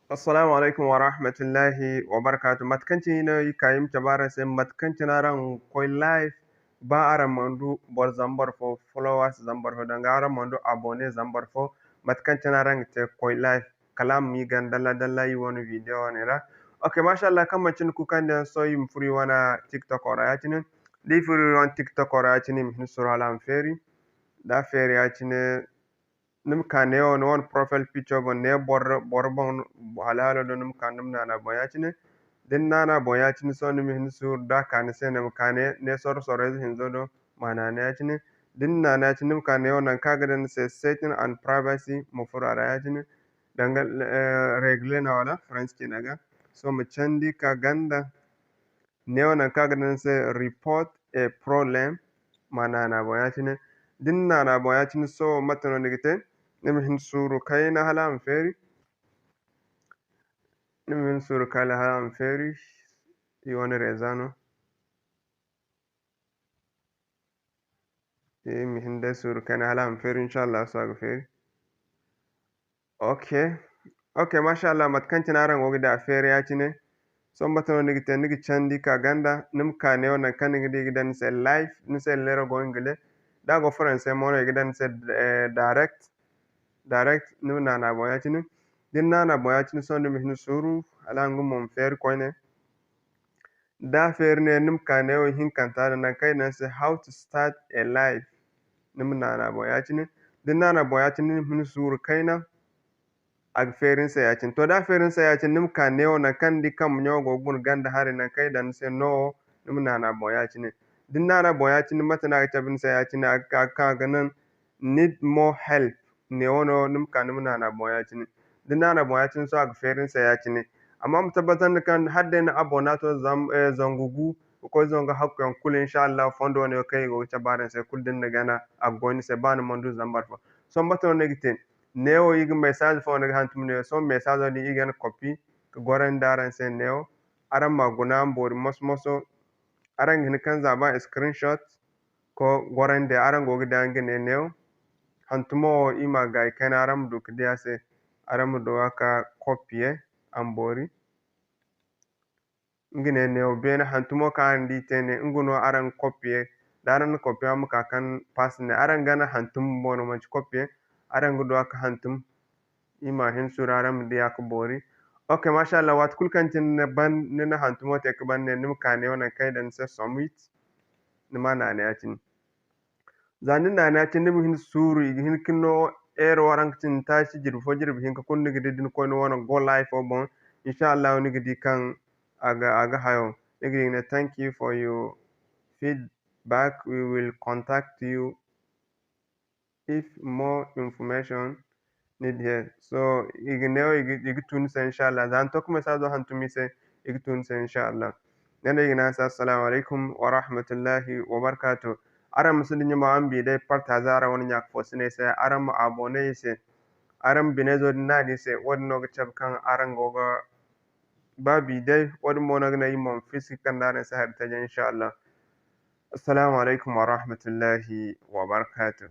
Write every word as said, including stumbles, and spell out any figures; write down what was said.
Assalamu alaikum wa rahmatullahi wa barakatuh. Mate kaŋ cine no i ka i ma cabe araŋ se, mate kaŋ cine araŋ ga koy live, ba araŋ mana du boro zambar fo, followers zambar fo, danga araŋ mana du abonné zambar fo, mate kaŋ cine araŋ ga te ga koy live, kala a ma i gana dalla dalla i wane video wane ra. Ok, masha Allah, kaŋ manci ni kukandiyaŋ, sohõ i ma furo i wane TikTok ra ya-cine. Da i furo i wane TikTok ra ya-cine, i ma hin suuru hala a ma feeri. Da a feeri ya-cine, ni ma ka neewo, ni wane profile picture boŋ, ne boro, boro boŋ halaalo do, ni ma ka ni ma naana boŋ ya-cine. Da ni naana boŋ ya-cine, sohõ ni ma hin suuru da a ka ni se, ni ma ka ne, ne soro-soro ize hinzo do, ma naana ya-cine. Da ni naana ya-cine, ni ma ka neewo nangu kaŋ a ga daŋ ni se setting and privacy, ma furo a ra ya-cine. Danga, eh, régler no wala Faransi ciina ga. Sohõ ma candi ka ganda. Neewo nangu kaŋ a ga daŋ ni se report a problem, ma naana boŋ ya-cine. Da ni naana boŋ ya-cine, sohõ mate no ni ga te? Ni ma hin suuru kayna hala a ma feeri. Ni ma hin suuru kayna hala a ma feeri. I wane réseau no. I ma hin day suuru kayna hala a ma feeri, inshallah, sohõ a ga feeri. Ok. Ok, masha Allah, mate kaŋ cine araŋ go ga di a feeri ya-cine. Sohõ mate no ni ga te, ni ga candi ka ganda, ni ma ka neewo nangu kaŋ ni ga di i ga daŋ ni se live, ni se leero go Ingile. Da a go Faranse mo no i ga daŋ ni se, eh, direct. Direct, ni ma naana boŋ ya-cine. Da ni naana boŋ ya-cine, sohõ ni ma hin suuru, hala nga mo ma feeri koyne. Da a feeri ne, ni ma ka neewo hinkanta din nangu kaŋ i daŋ ni se how to start a live. Ni ma naana boŋ ya-cine. Da ni naana boŋ ya-cine, ni ma hin suuru kayna, a ga feeri ni se ya-cine. To, da a feeri ni se ya-cine, ni ma ka neewo nangu kaŋ ni di kambe ɲaŋo go ga guna ganda haray nangu kaŋ i daŋ ni se no wo, ni ma naana boŋ ya-cine. Da ni naana boŋ ya-cine, mate no a ga cabe ni se ya-cine, a ga ka ga naŋ need more help. Neewo no ni ma ka ni ma naana boŋ ya-cine. Da ni naana boŋ ya-cine, sohõ a ga feeri ni se ya-cine. Amma ma tabbatandi kaŋ hala day ni abonné to zam-, eh, zangu gu, ga koy zangu hakku yaŋ kulu, inshallah, fondo wane kaŋ i go ga cabe araŋ se kulu, da ni na gana, a ga goy ni se, ba ni mana du zambar fo. Sohõ mate no ni ga te? Neewo i ga message fo no ga hantum neewo. Sohõ message din i ga ni copy ka gorandi araŋ se neewo. Araŋ ma guna boori moso-moso. Araŋ ga hin kaŋ zaaba screenshot ka gorandi, araŋ go ga di nga ne neewo. Hantumo wo, i ma gaayi kayna, araŋ ma du ka di a se, araŋ ma du a ka copier a ma boori. Nga ne neewo, beene hantumo kaŋ araŋ di te ne, nga no araŋ ga copier. Da araŋ na copier, a ma ka kaŋ paste ne. Araŋ gana hantum bumbo no, manti copier. Araŋ ga du a ka hantum. I ma hin suuru araŋ ma di a ka boori. Ok, masha Allah, waati kulu kaŋ cine ni na ban, ni na hantumo te ka ban ne, ni ma ka neewo nangu kaŋ i daŋ ni se submit, ni ma naana ya-cine. Za ni naana ya-cine, ni ma hin suuru, i ga hin ka ni no heure waranka cindi taaci, jirbi fo, jirbi hinka kulu ni ga di, da ni koy ni wane go live fo boŋ, inshallah ni ga di kaŋ a ga, a ga hayo. Ni ga di i ga ne, "Thank you for your feedback, we will contact you if more information need here." So, i ga ne wo, i ga, i ga tu ni se, inshallah. Za ni to ka message hantum i se, i ga tu ni se, inshallah. Ne no i ga ne a se, "Assalamu alaikum wa rahmatullahi wa barakatuh." Araŋ ma si dinya ma araŋ bi day partager araŋ wane ɲaaka fo sinay se, araŋ ma abonné i se. Araŋ ma binayzo din naanu i se, wo-din no ga cabe kaŋ araŋ go ga ba bi day, wo-din mo no ga naŋ i ma fisi ka kande araŋ se hari taji, inshallah. Assalamu alaikum wa rahmatullahi wa barakatuh.